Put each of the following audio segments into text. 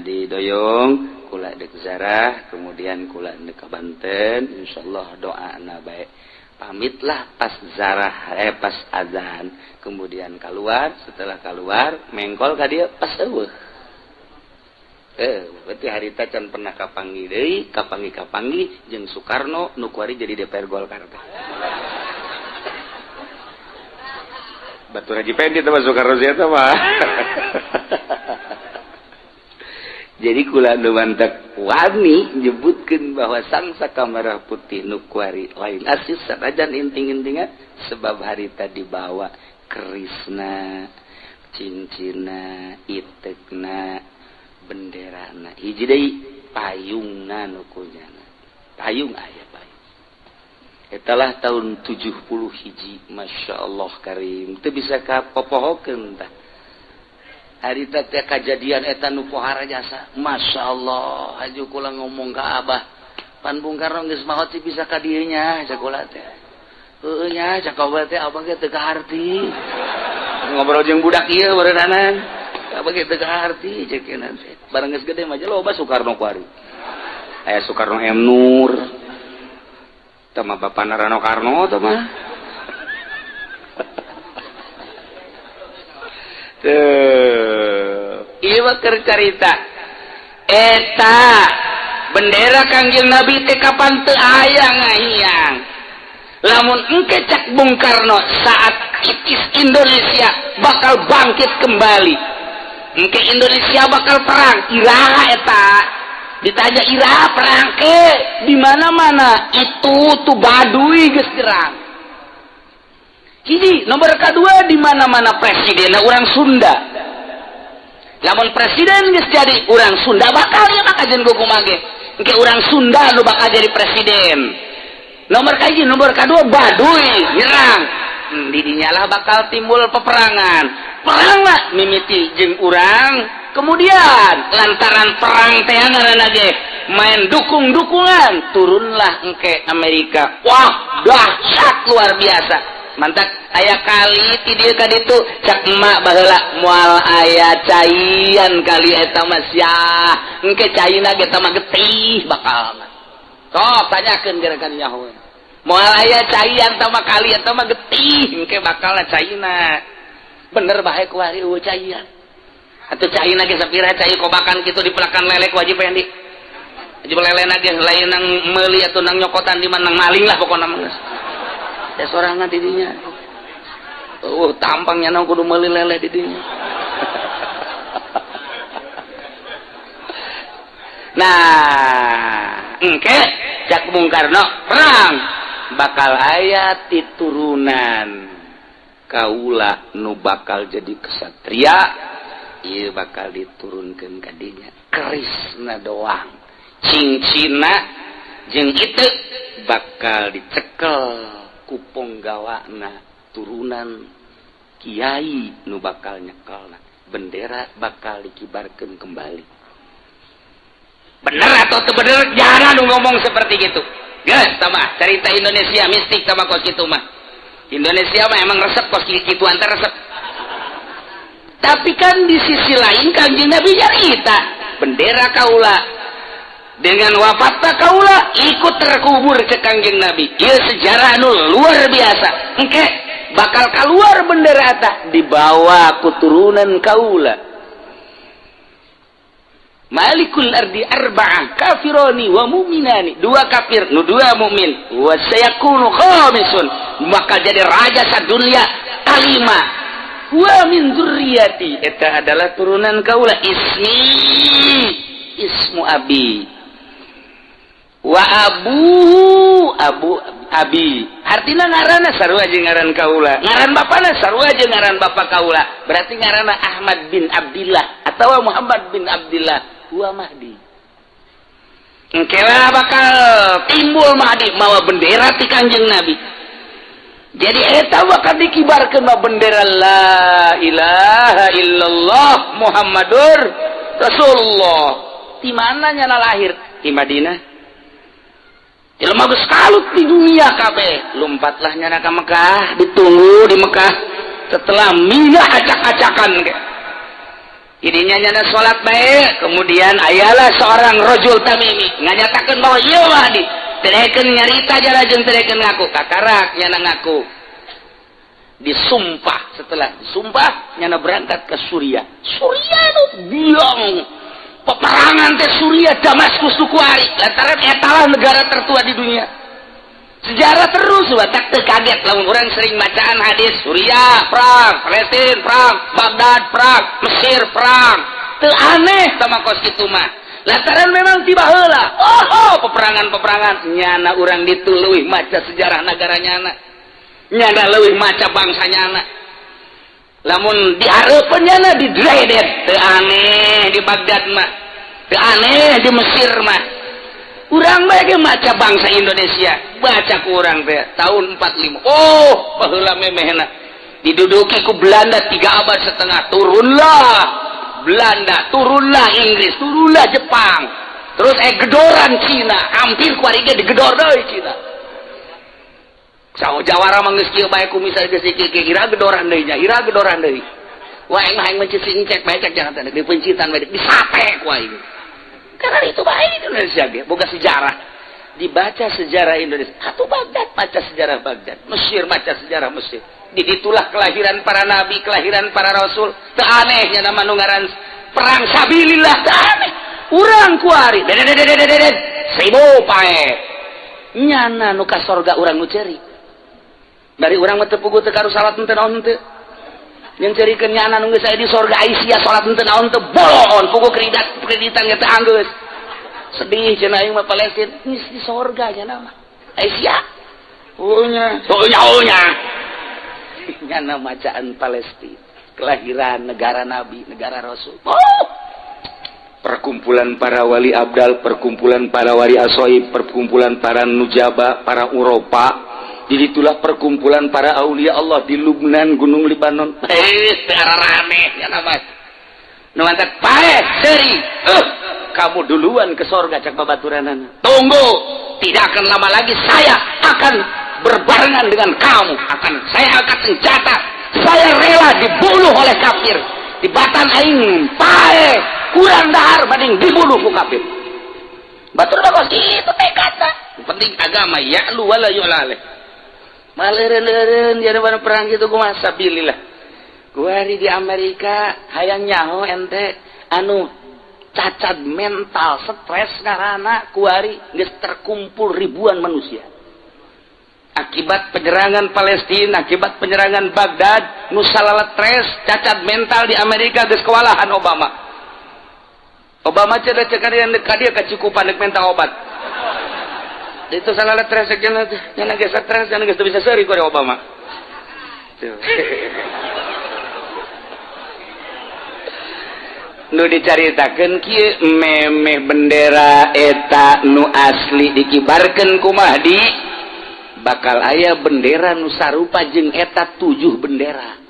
didoyong kula dek zarah, kemudian kula dek ke Banten. Insyaallah doa na baik. Pamitlah pas zarah, pas azan, kemudian keluar. Setelah keluar mengkol ka dieu pas eueuh. Berarti harita can pernah kapanggih deui, kapanggih kapanggih jeung Soekarno nu kuari jadi DPR Golkar teh. Batur Haji Pendi teh mah Soekarno sia teh mah. Jadi kula nu mantak wani nyebutkeun bahwa sang saka merah putih nu kuari lain asis sanajan inting-intingan, sebab harita dibawa kerisna, cincina, itekna, benderana, hiji deui payungna nu kunyana. Payung aya payung. Etalah tahun 70 hiji, Masya Allah karim, teu bisa kapopohokeun tah. Harita teh kajadian eta nu pohara jasa. Masya Allah, haju kula ngomong ka Abah, pan Bung Karno geus maot sih bisa ka dieu nya, cak kula teh. Heueuh nya, cak abah teh, abah ge teu kaharti. Ngobrol jeung budak ieu barenanan. Abah ge teu kaharti cek teh. Barang geus gede mah loba Soekarno kuari. Aya Soekarno M Nur. Tah mah bapana Rano Karno tah mah. Tuh, ieu mah keur carita. Eta bendera Kangjeng Nabi teh kapan teu aya ngahiyang. Lamun engke cak Bung Karno saat itis Indonesia bakal bangkit kembali. Engke Indonesia bakal perang, iraha eta? Ditanya iraha perang ke? Di mana-mana itu tuh Baduy geus nyerang. Hiji, nomor kedua di mana-mana presiden orang Sunda. Lamun presiden geus jadi orang Sunda bakal ya maka jeung kumaha ge. Engke orang Sunda nu bakal jadi presiden. Nomor kahiji, nomor kedua Baduy nyerang. Didinya lah bakal timbul peperangan. Perang lah mimiti jeung urang, kemudian lantaran perang teh ngaranna ge main dukung-dukungan, turunlah engke Amerika. Wah, dahsyat luar biasa. Mantak aya kali ti dieu ka ditu cak emak baheula moal aya caian kali eta mah sia. Engke caina ge mah getih bakal. Sok tanyakeun gerakan nyaho. Moal aya caian tah mah kali eta mah getih engke bakal caina. Bener bae kuari eueuh caian. Atuh caina ge sapira cai kobakan kitu dipelakan lelek wajib Pendi. Wajib lelena ge lain nang meuli atuh nang nyokotan di mana nang maling lah pokona mah geus. Ya sorangan didinya. Tampangnya nang kudu meuli lele didinya. Nah, engke cak Bung Karno perang bakal aya titurunan kaula nu bakal jadi kesatria, ieu bakal diturunkeun ka dinya kerisna doang, cincina jeung itu bakal dicekel kupong gawana turunan kiai nu bakal nyekelna, bendera bakal dikibarkeun kembali. Bener atau teu bener? Jarang nu ngomong seperti gitu. Geus tah cerita Indonesia mistik sama kos kitu mah. Indonesia mah emang resep kos kitu antar resep. Tapi kan di sisi lain Kangjeng Nabi nyarita bendera kaula dengan wafatna kaula ikut terkubur ke Kangjeng Nabi. Ieu sejarah nu luar biasa. Engke bakal keluar bendera eta dibawa ku turunan kaula. Malikul ardi arba'ah kafironi wa mu'minani, dua kafir nu dua mukmin, wa sayakunu khamisun, bakal jadi raja sadunia kalima, wa min dzurriyyati, eta adalah turunan kaula, ismi ismu abi wa abu abu abi, artinya ngaranna sarua jeung ngaran kaula, ngaran bapana sarua jeung ngaran bapa kaula, berarti ngaranna Ahmad bin Abdillah atau Muhammad bin Abdillah wa Mahdi. Engkelah bakal timbul Mahdi mawa bendera ti Kangjeng Nabi. Jadi eta bakal dikibarkeun mah bendera la ilaha illallah Muhammadur Rasulullah. Di mana nyana lahir? Di Madinah. Jelema geus kalut di dunia kabeh, lompatlah nyana ka Mekah, ditunggu di Mekah setelah minah acak-acakan ge. Ininya nyana salat baik, kemudian ayalah seorang rojul tamimi nganyatakan bahwa iya Mahdi. Terekeun nyarita jara jeung terekeun ngaku, kakarak nyana ngaku. Disumpah, setelah disumpah nyana berangkat ke Suriah. Suriah itu biang peperangan teh, Suriah, Damaskus tu kuari, lantaran etalah negara tertua di dunia. Sejarah terus batak teu kaget lamun urang sering bacaan hadis Suriah perang, Palestina perang, Baghdad perang, Mesir perang. Teu aneh sama kos kitu mah, lantaran memang tiba heula oh peperangan-peperangan. Nyana urang ditu leuwih maca sejarah negara nyana, nyana leuwih maca bangsa nyana. Lamun dihareupeun nyana di dredet, teu aneh di Baghdad mah, teu aneh di Mesir mah. Urang bae maca bangsa Indonesia, baca ku urang teh tahun 45. Oh, baheula memehna diduduki ku Belanda 3 abad setengah. Turunlah Belanda, turunlah Inggris, turunlah Jepang, terus gedoran Cina, hampir ku ge digedor deui Cina. Sawo jawara mah geus kieu bae, ku misal geus kieu ira gedoran deui nya, ira gedoran deui. Wah, aing mah aing mencicing cek bae, cek jangan di pencitan bae disate ku aing. Karena itu baik Indonesia ge boga sejarah. Dibaca sejarah Indonesia atau Baghdad, baca sejarah Baghdad, Mesir, baca sejarah Mesir. Di itulah kelahiran para nabi, kelahiran para rasul. Teu anehnya nama nu ngaran perang sabilillah, teu aneh. Urang kuari dedet 1000 pae, nyana nu ka sorga urang nu ceri. Dari urang mah teu puguh, teu karu salat henteu naon henteu. Yang cerikeun nyana nu geus aya di sorga, ai sia salat henteu naon teu, bolon puguh kreditan kreditan ge teu anggeus. Sedih cenah aing mah Palestina geus di sorga, nyana mah ai sia. Oh nya, oh nya, oh nya. Nyana macaan Palestina, kelahiran negara nabi, negara rasul. Oh, perkumpulan para wali abdal, perkumpulan para wali asoib, perkumpulan para nujaba, para Eropa. Jadi itulah perkumpulan para aulia Allah di Lubnan, Gunung Libanon. Eh, rame ya nama. Nu mantak paeh seri. Kamu duluan ke sorga, cak babaturanana. Tunggu, tidak akan lama lagi saya akan berbarengan dengan kamu. Akan saya angkat senjata. Saya rela dibunuh oleh kafir. Di batan aing paeh kurang dahar banding dibunuh ku kafir. Batur bagus itu tekadna. Penting agama ya'lu wala yu'la alaih. Maleureun-leureun jadi mana perang gitu kumaha sabilillah. Kuari di Amerika hayang nyaho ente anu cacat mental, stres karena kuari geus terkumpul ribuan manusia akibat penyerangan Palestina, akibat penyerangan Baghdad, nu stres cacat mental di Amerika geus kewalahan Obama. Obama cenah cek ka dia kacukupan dek minta obat. Itu salah stres cenah, cenah geus stres, cenah geus bisa seuri ku Obama. Tuh. Nu dicaritakeun kieu, memeh bendera eta nu asli dikibarkeun ku Mahdi, bakal aya bendera nu sarupa jeung eta, tujuh bendera.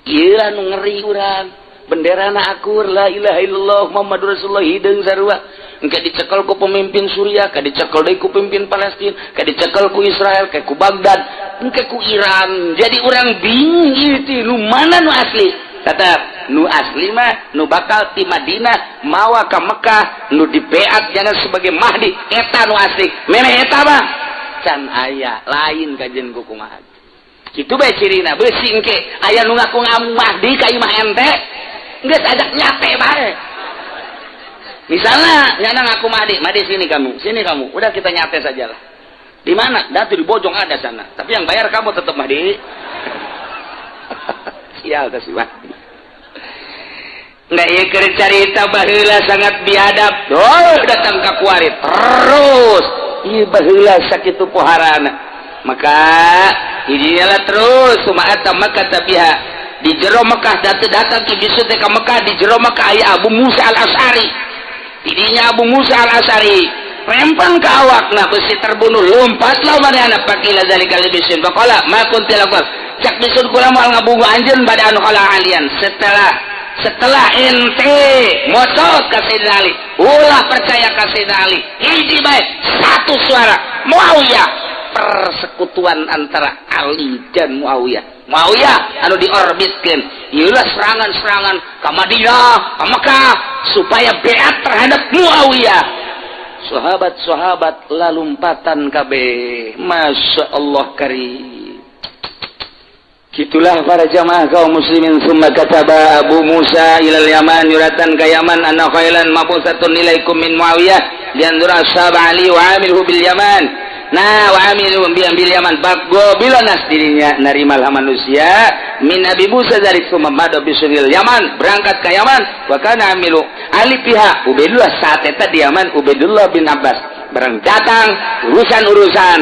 Ieu nu ngeri urang. Bendera na akur la ilaha illallah Muhammadur Rasulullah, hideung sarua. Engke dicekel ku pemimpin Suriah, ka dicekel deui ku pemimpin Palestina, ka dicekel ku Israel, ka ku Baghdad, engke ku Iran. Jadi urang bingung ieu teh nu mana nu asli. Tetap nu asli mah nu bakal ti Madinah mawa ka Mekah, nu dibeat jangan sebagai Mahdi, eta nu asli. Memeh eta mah can aya lain kajian ku kumaha. Kitu bae cirina beusi engke aya nu ngaku ngamu Mahdi ka imah ente, geus ajak nyate bae. Misalnya nyana ngaku Mahdi, "Mahdi, sini kamu, sini kamu, udah kita nyate saja lah." "Di mana?" "Datu di Bojong ada sana, tapi yang bayar kamu tetap Mahdi." Sial teh si Mahdi. Nggak, iya keur carita baheula sangat biadab. Oh, datang ka kuari terus. Ieu baheula sakitu poharana. Maka inilah terus sumaata maka tabiha di jero Mekah datang datang ki bisu teh ka Mekah. Di jero Mekah aya Abu Musa Al-Asy'ari. Tidinya Abu Musa Al-Asy'ari rempang ke awakna besi, terbunuh, lompatlah manehna. Faqila zalika li bisin, faqala ma kunti lakukan. Cak bisun, kula moal ngabungu anjeun pada anu kala alian, setelah setelah ente mocot ka Sayyidina Ali. Ulah percaya ka Sayyidina Ali, hiji bae satu suara Muawiyah. Persekutuan antara Ali dan Muawiyah. Muawiyah anu diorbitkeun. Ieulah serangan-serangan ka Madinah, ka Mekah, supaya beat terhadap Muawiyah. Sahabat-sahabat lalumpatan kabeh. Masya Allah karim. Gitulah para jamaah kaum muslimin. Summa kataba Abu Musa ilal Yaman, nyuratan ka Yaman, anna khailan mabusatun ilaikum min Muawiyah lianzura ashab Ali wa amilhu bil Yaman. Nah, wa amilu bil Yaman bila nas dirinya narimalah manusia min Abi Musa dari summa mada bisuril Yaman, berangkat ke Yaman. Wa kana amilu Ali pihak Ubaidullah, saat eta di Yaman Ubaidullah bin Abbas. Barang datang urusan-urusan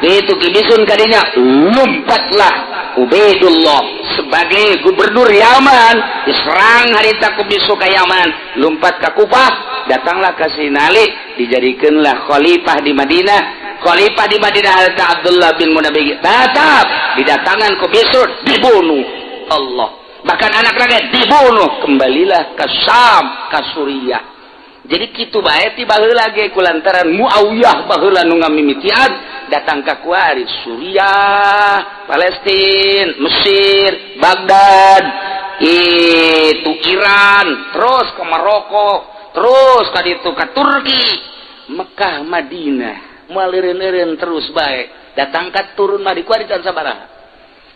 itu kibisun kadinya, lompatlah Ubaidullah sebagai gubernur Yaman. Diserang harita ku bisu ke Yaman, lompat ke Kufah, datanglah ke Sinali, dijadikanlah khalifah di Madinah. Khalifah di Madinah harita Abdullah bin Munabbih tetap didatangan ku bisu, dibunuh Allah, bahkan anak rakyat dibunuh. Kembalilah ke Syam, ke Suriah. Jadi kitu bae ti baheula ge, kulantaran Muawiyah baheula nu ngamimitian datang ka kuari Suriah, Palestina, Mesir, Baghdad, itu Iran, terus ke Maroko, terus ka ditu ka Turki, Mekah, Madinah, moal eureun-eureun terus bae datang ka turun mah di kuari can sabaraha.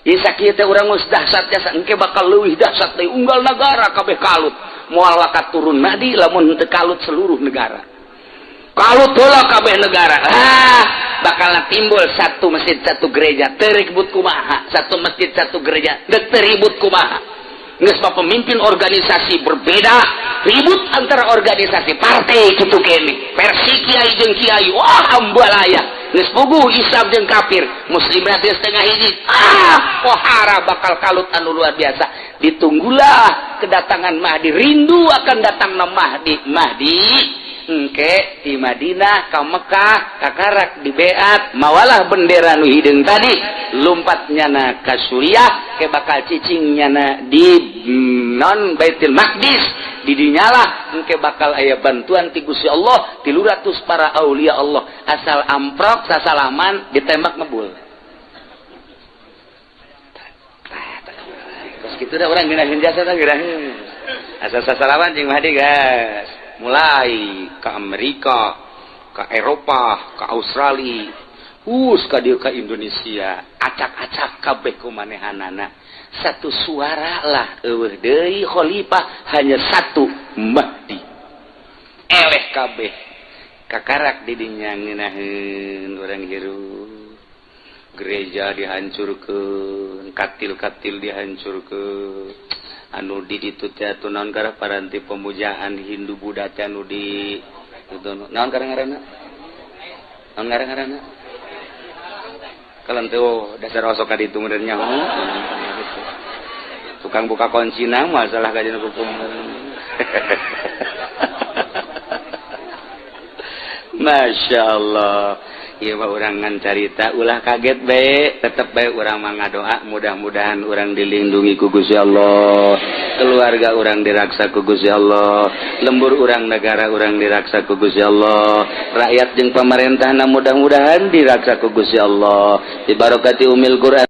Ieu sakieu teh urang geus dahsyat jasa, engke bakal leuwih dahsyat deui, unggal nagara kabeh kalut. Moal wakat turun Mahdi lamun teu kalut seluruh negara. Kalut heula kabeh negara. Ah, bakal timbul satu masjid satu gereja, teu ribut kumaha? Satu masjid satu gereja, teu ribut kumaha? Geus mah pemimpin organisasi berbeda, ribut antara organisasi partai kitu kene. Versi kiai jeung kiai, wah ambalaya. Geus puguh Islam jeung kafir, muslim berarti setengah hiji. Ah, pohara bakal kalut anu luar biasa. Ditunggulah kedatangan Mahdi, rindu akan datangna Mahdi. Mahdi engke di Madinah ka Mekah kakarak di beat, mawalah bendera nu hideung tadi, lompat nyana ka Suriah, ke bakal cicing nyana di non Baitul Maqdis. Di dinyalah engke bakal aya bantuan ti Gusti Allah, 300 para aulia Allah, asal amprok sasalaman ditembak ngebul. Terus gitu dah orang ngeunaheun jasa tah, ngeunaheun asal sasalaman jeung Mahdi, gas mulai ke Amerika, ke Eropa, ke Australia, us ka dieu ka Indonesia, acak-acak kabeh ku manehanana. Satu suara lah, eueuh deui khalifah, hanya satu Mahdi. Eleh kabeh kakarak didinya ngeunaheun urang hirup. Gereja dihancurkeun, katil-katil dihancurkeun, anu di ditu teh atuh naon karah paranti pemujaan Hindu Buddha teh anu di itu naon karah ngaranna? Naon karah ngaranna? Kalau tuh dasar osok ka ditu meureun nyaho. Tukang buka kuncina masalah kajian hukum. Masya Allah. Ieu mah urang ngan carita, ulah kaget bae, tetep bae urang mah ngadoa mudah-mudahan urang dilindungi ku Gusti Allah, keluarga urang diraksa ku Gusti Allah, lembur urang, negara urang diraksa ku Gusti Allah, rakyat jeung pamarentahna mudah-mudahan diraksa ku Gusti Allah. Dibarokati umil Quran.